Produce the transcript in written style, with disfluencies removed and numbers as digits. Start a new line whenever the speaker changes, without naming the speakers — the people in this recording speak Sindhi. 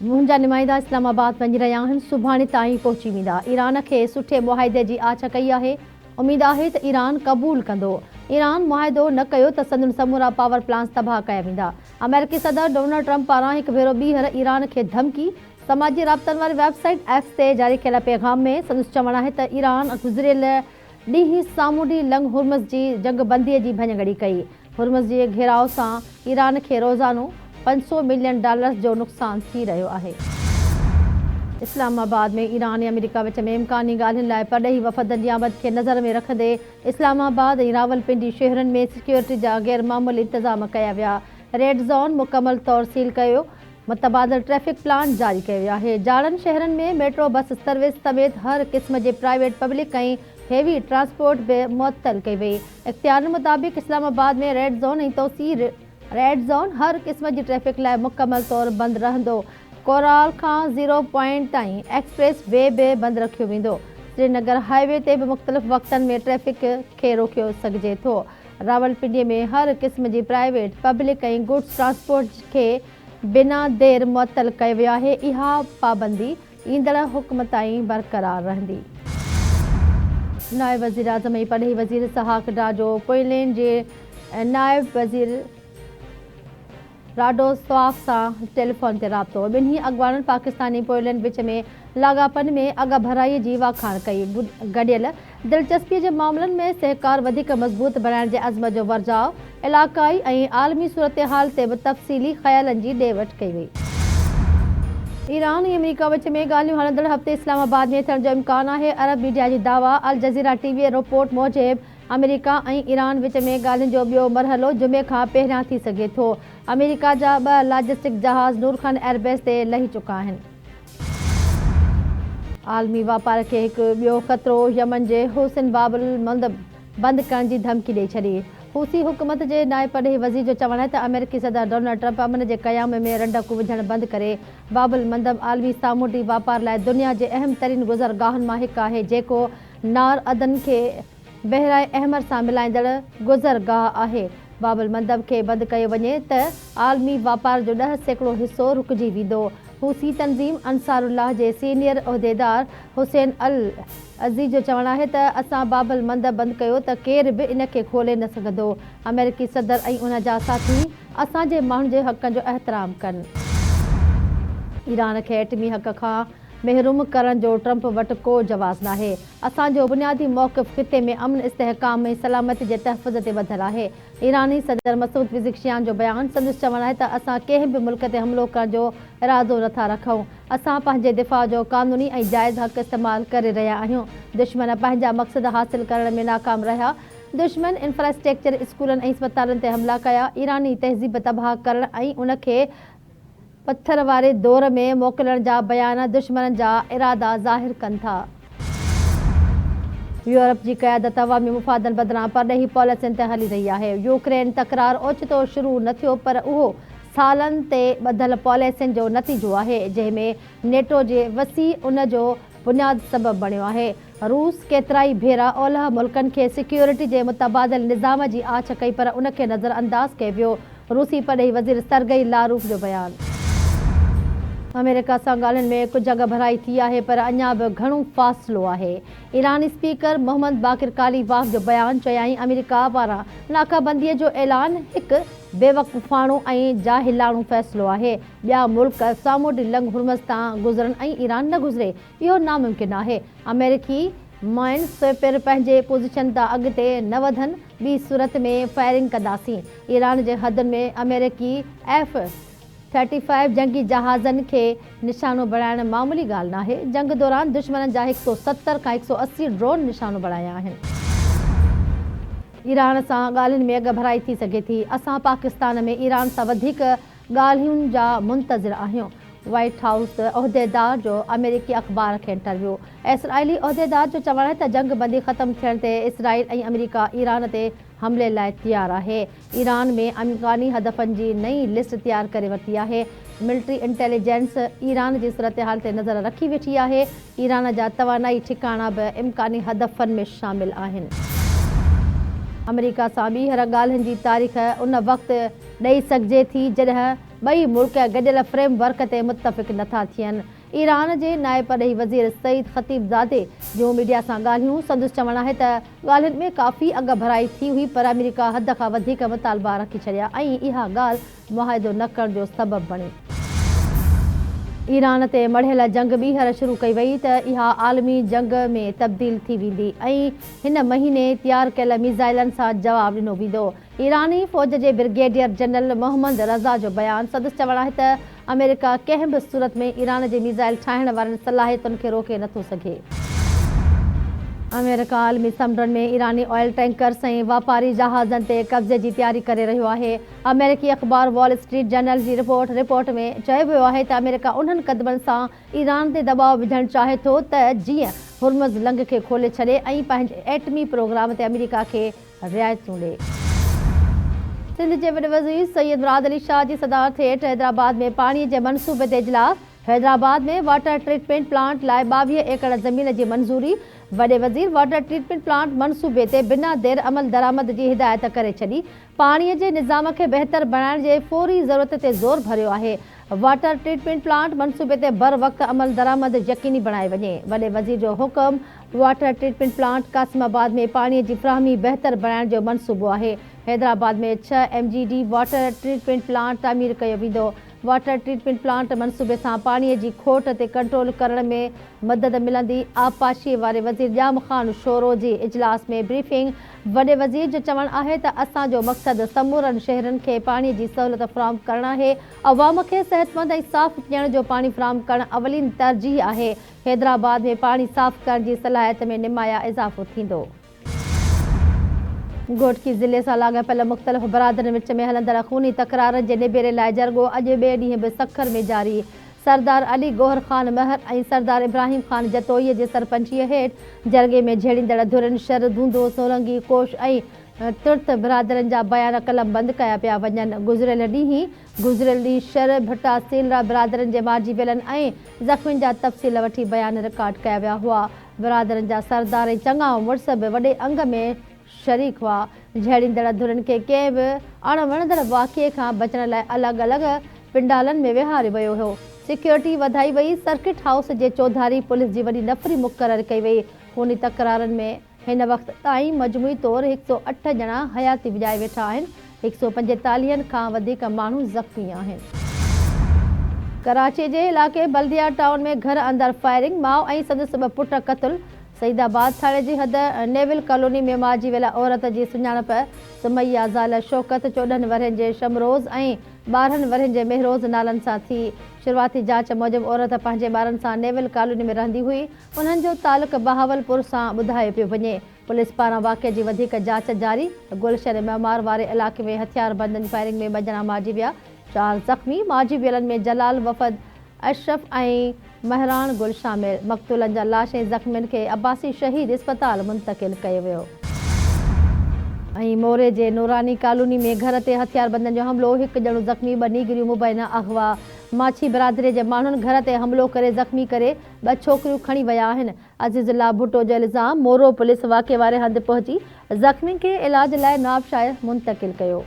منهنجا نمائندا اسلام آباد وڃي رهيا آهن، سڀاڻي تائين پهچي ويندا، ايران کي سٺي معاهدي جي آڇ ڪئي آهي، اميد آهي ته ايران قبول ڪندو، ايران معاهدو نه ڪيو ته سندن سمورا پاور پلانٽس تباهه ڪيا ويندا، آمريڪي صدر ڊونلڊ ٽرمپ پاران هڪ ڀيرو ٻيهر ايران کي ڌمڪي، سماجي رابطن واري ويب سائيٽ ايڪس تي جاري ڪيل پيغام ۾ سندس چوڻ آهي ته ايران گذريل ڏينهن سامونڊي لنگهه هرمز جي جنگ بندي جي ڀڃڪڙي ڪئي. هرمز جي گهيراء سان ايران کي روزانو 500 ملين ڊالرز جو نقصان ٿي رهيو آهي. اسلام آباد ۾ ايران ۽ آمريڪا وچ ۾ امڪاني ڳالهين لاء پرڏيهي وفدن جي آمد کي نظر ۾ رکندي اسلام آباد ۽ راولپنڊي شهرن ۾ سيڪيورٽي جا غير معمولي انتظام ڪيا ويا. ريڊ زون مڪمل طور سيل ڪيو متبادل ٽريفڪ پلان جاري ڪيو ويو آهي. جاڙن شهرن ۾ ميٽرو بس سروس سميت هر قسم جي پرائيويٽ، پبلڪ ۽ هيوي ٽرانسپورٽ به معطل ڪئي وئي. اختيارين مطابق اسلام آباد ۾ ريڊ زون ۽ توسيع ريڊ زون هر قسم جي ٽريفڪ لاء مڪمل طور بند رهندو. ڪورال کان زيرو پوائنٽ تائين ايڪسپريس وي به بند رکيو ويندو. سرينگر هاء وي تي به مختلف وقتن ۾ ٽريفڪ کي روڪيو سگهجي ٿو. راولپنڊي ۾ هر قسم جي پرائيويٽ، پبلڪ ۽ گڊز ٽرانسپورٽ کي بنا دير معطل ڪيو ويو آهي، اها پابندي ايندڙ حڪم تائين برقرار رهندي. نائب وزيراعظم ۽ پرڏيهي وزير اسحاق ڊار جو پولينڊ جي نائب وزير راڊوسواف سان ٽيليفون تي رابطو، ٻنهي اڳواڻن پاڪستان ۽ پولينڊ وچ ۾ لاڳاپن ۾ اڳڀرائي جي واکاڻ ڪئي، گڏيل دلچسپي جي معاملن ۾ سهڪار وڌيڪ مضبوط بڻائڻ جي عزم جو ورجاء، علائقائي ۽ عالمي صورتحال تي به تفصيلي خيالن جي ڏي وٺ ڪئي وئي. ايران ۽ آمريڪا وچ ۾ ڳالهيون هلندڙ هفتي اسلام آباد ۾ ٿيڻ جو امڪان آهي، عرب ميڊيا جي دعويٰ، الجزيره ٽي وي رپورٽ موجب آمريڪا ۽ ايران وچ ۾ ڳالهين جو ٻيو مرحلو جمعي کان پهريان ٿي سگهي ٿو، آمريڪا جا ٻه لاجسٽڪ جهاز نور خان ايئربيس تي لهي چڪا آهن. عالمي واپار کي هڪ ٻيو خطرو، يمن جي حوثين باب المندب بند ڪرڻ جي ڌمڪي ڏئي ڇڏي. حوثي حڪومت جي نائب پرڏيهي وزير جو چوڻ آهي ته آمريڪي صدر ڊونلڊ ٽرمپ امن جي قيام ۾ رنڊڪون وجهڻ بند ڪري، باب المندب عالمي سامونڊي واپار لاء دنيا جي اهم ترين گذرگاهن مان هڪ آهي جيڪو نار عدن کي بحيره احمر سان ملائيندڙ گذرگاهه آهي. باب المندب کي بند ڪيو وڃي ته عالمي واپار جو 10% حصو رڪجي ويندو. حوثي تنظيم انصار الله جي سينيئر عهديدار حسين العزي جو چوڻ آهي ته اسان باب المندب بند ڪيو ته ڪير به ان کي کولي نه سگهندو. آمريڪي صدر ۽ ان جا ساٿي اسان جي ماڻهن جي حقن جو احترام ڪن. ايران کي ايٽمي حق کان محروم ڪرڻ جو ٽرمپ وٽ ڪو جواز ناهي، اسان جو بنيادي موقف خطي ۾ امن، استحڪام ۽ سلامتي جي تحفظ تي ٻڌل آهي، ايراني صدر مسعود پزشڪيان جو بيان، سندس چوڻ آهي ته اسان ڪنهن به ملڪ تي حملو ڪرڻ جو ارادو نٿا رکون، اسان پنهنجي دفاع جو قانوني ۽ جائز حق استعمال ڪري رهيا آهيون، دشمن پنهنجا مقصد حاصل ڪرڻ ۾ ناڪام رهيا، دشمن انفراسٽرڪچر، اسڪولن ۽ اسپتالن تي حملا ڪيا، ايراني تهذيب تباهه ڪرڻ ۽ ان کي پٿر واري دور ۾ موڪلڻ جا بيان دشمنن جا ارادا ظاهر ڪن ٿا. يورپ جي قيادت عوامي مفادن بدران پرڏيهي پاليسين تي هلي رهي آهي. يوڪرين تڪرار اوچتو شروع نه ٿيو پر اهو سالن تي ٻڌل پاليسين جو نتيجو آهي جنهن ۾ نيٽو جي وسيع ان جو بنياد سبب بڻيو آهي. روس ڪيترائي ڀيرا اولهه ملڪن کي سيڪيورٽي جي متبادل نظام جي آڇ ڪئي پر ان کي نظرانداز ڪيو ويو، روسي پرڏيهي وزير سرگئي لاروف جو بيان. آمريڪا سان ڳالهين ۾ ڪجهه اڳڀرائي ٿي آهي پر اڃا به گهڻو فاصلو آهي، ايراني اسپيڪر محمد باقر قاليباف جو بيان، چيائين آمريڪا پاران ناڪابندي جو اعلان هڪ بيوقوفاڻو ۽ جاهلاڻو فيصلو آهي، ٻيا ملڪ سامونڊي لنگهه هرمز تان گذرن ۽ ايران نه گذري، اهو ناممڪن آهي، آمريڪي مائن سوئپر پنهنجي پوزيشن تان اڳتي نه وڌن، ٻي صورت ۾ فائرنگ ڪنداسين، ايران جي حدن ۾ آمريڪي ايف ٿرٽي فائيو جنگي جهازن کي نشانو بڻائڻ معمولي ڳالهه ناهي، جنگ دوران دشمنن جا هڪ سئو 70 کان هڪ سئو 80 ڊرون نشانو بڻايا آهن. ايران سان ڳالهين ۾ اڳڀرائي ٿي سگهي ٿي، اسان پاڪستان ۾ ايران سان وڌيڪ ڳالهين جا منتظر آهيون، وائيٽ هائوس عهديدار جو آمريڪي اخبار کي انٽرويو. اسرائيلي عهديدار جو چوڻ آهي ته جنگ بندي ختم ٿيڻ تي اسرائيل ۽ آمريڪا ايران تي حملي لاء تيار آهي، ايران ۾ امڪاني هدفن جي نئين لسٽ تيار ڪري ورتي آهي، ملٽري انٽيليجنس ايران جي صورتحال تي نظر رکي ويٺي آهي، ايران جا توانائي ٺڪاڻا به امڪاني هدفن ۾ شامل آهن. آمريڪا سان ٻيهر ڳالهين جي تاريخ ان وقت ڏئي سگهجي ٿي جڏهن. ٻئي ملڪ گڏيل فريم ورڪ تي متفق نٿا ٿين. ايران جي نائب پرڏيهي وزير سعيد خطيب زادي جون ميڊيا سان ڳالهيون، سندس چوڻ آهي ته ڳالهين ۾ ڪافي اڳڀرائي ٿي هئي پر آمريڪا حد کان وڌيڪ مطالبا رکي ڇڏيا ۽ اها ڳالهه معاهدو نه ڪرڻ جو سبب بڻي. ايران تي مڙهيل جنگ ٻيهر شروع ڪئي وئي ته اها عالمي جنگ ۾ تبديل ٿي ويندي ۽ هن مهيني تيار ڪيل ميزائلن سان جواب ڏنو ويندو. ايراني فوج جي برگيڊيئر جنرل محمد رضا جو بيان، سندس چوڻ آهي ته آمريڪا ڪنهن به صورت ۾ ايران جي ميزائل ٺاهڻ وارين صلاحيتن کي روڪي نٿو سگهي. آمريڪا عالمي سمنڊن ۾ ايراني آئل ٽينڪرز ۽ واپاري جهازن تي قبضي جي تياري ڪري رهيو آهي، آمريڪي اخبار وال اسٽريٽ جرنل جي رپورٽ، رپورٽ ۾ چيو ويو آهي ته آمريڪا انهن قدمن سان ايران تي دٻاء وجهڻ چاهي ٿو ته جيئن هرمز لنگهه کي کولي ڇڏي ۽ پنهنجي ايٽمي پروگرام تي آمريڪا کي رعايتون ڏي. سنڌ جي وڏي وزير سيد مراد علي شاهه جي صدارت هيٺ حيدرآباد ۾ پاڻي جي منصوبي تي اجلاس، حيدرآباد ۾ واٽر ٽريٽمينٽ پلانٽ لاء 22 ايڪڙ زمين جي منظوري، وڏي وزير واٽر ٽريٽمينٽ پلانٽ منصوبي تي بنا دير عملدرآمد جي هدايت ڪري ڇڏي، پاڻي جي نظام کي بهتر بڻائڻ جي فوري ضرورت تي زور ڀريو آهي، واٽر ٽريٽمينٽ پلانٽ منصوبي تي بروقت عملدرآمد يقيني بڻائي وڃي، وڏي وزير جو حڪم، water treatment plant Qasimabad ۾ پاڻي جي فراهمي بهتر بڻائڻ جو منصوبو آهي، حيدرآباد ۾ ڇهه M G D water treatment plant تعمير ڪيو ويندو، واٽر ٽريٽمينٽ پلانٽ منصوبي سان پاڻي جي کوٽ تي ڪنٽرول ڪرڻ ۾ مدد ملندي، آبپاشي واري وزير ڄام خان شورو جي اجلاس ۾ بريفنگ، وڏي وزير جو چوڻ آهي ته اسان جو مقصد سمورن شهرين کي پاڻي جي سهولت فراهم ڪرڻ آهي، عوام کي صحتمند ۽ صاف پيئڻ جو پاڻي فراهم ڪرڻ اولين ترجيح آهي، حيدرآباد ۾ پاڻي صاف ڪرڻ جي صلاحيت ۾ نمايان اضافو ٿيندو. گهوٽڪي ضلعي سان لاڳاپيل مختلف برادرين وچ ۾ هلندڙ خوني تڪرارن جي نبيري لاء جرڳو اڄ ٻئي ڏينهن به سکر ۾ جاري، سردار علي گوهر خان مهر ۽ سردار ابراهيم خان جتوئي جي سرپنچيء هيٺ جرڳي ۾ جهيڙيندڙ ڌرين شر، ڌونڌو، سولنگي، ڪوش ۽ ترت برادرين جا بيان قلمبند ڪيا پيا وڃن. گذريل ڏينهن گذريل ڏينهن شر، ڀٽا، سيلرا برادرين جي مارجي ويلن ۽ زخمين جا تفصيل وٺي بيان رڪارڊ ڪيا ويا هئا. برادرين جا سردار ۽ چڱا مڙس به وڏي انگ ۾ شريڪ هئا. جهيڙيندڙ ڌرين کي ڪنهن به اڻ وڻندڙ واقعي کان بچڻ لاء الڳ الڳ پنڊالن ۾ ويهاريو ويو هو. سيڪيورٽي وڌائي وئي، سرڪٽ هائوس جي چوڌاري پوليس جي وڏي نفري مقرر ڪئي وئي. خوني تڪرارن ۾ هن وقت تائين مجموعي طور 108 ڄڻا حياتي وڃائي ويٺا آهن، هڪ سئو پنجيتاليهن کان وڌيڪ ماڻهو زخمي آهن. ڪراچي جي علائقي بلديا ٽائون ۾ گهر اندر فائرنگ، ماء ۽ سندس ٻه پٽ قتل، سعيد آباد ٿاڻي جي حد نيول ڪالوني ۾ مارجي ويل عورت جي سڃاڻپ سميه زال شوڪت 14 ورهين جي شمروز ۽ 12 ورهين جي مهروز نالن سان ٿي. شروعاتي جاچ موجب عورت پنهنجي ٻارن سان نيول ڪالوني ۾ رهندي هئي، انهن جو تعلق بهاولپور سان ٻڌايو پيو وڃي. پوليس پاران واقعي جي وڌيڪ جاچ جاري. گلشن معمار واري علائقي ۾ هٿياربندن فائرنگ ۾ ٻه ڄڻا مارجي ويا، چار زخمي، مارجي ويلن ۾ جلال وفد، اشرف ۽ مهراڻ گل شامل، مقتولن جا لاش ۽ زخمين کي عباسي شهيد اسپتال منتقل ڪيو ويو. ۽ موري جي نوراني ڪالوني ۾ گهر تي هٿياربندن جو حملو، هڪ ڄڻو زخمي، ٻه نينگريون مبينا اغوا، ماڇي برادري جي ماڻهن گهر تي حملو ڪري زخمي ڪري ٻه ڇوڪريون کڻي ويا آهن، عزيز الله ڀٽو جو الزام، مورو پوليس واقعي واري هنڌ پهچي زخمين کي علاج لاء نوابشاهه منتقل ڪيو.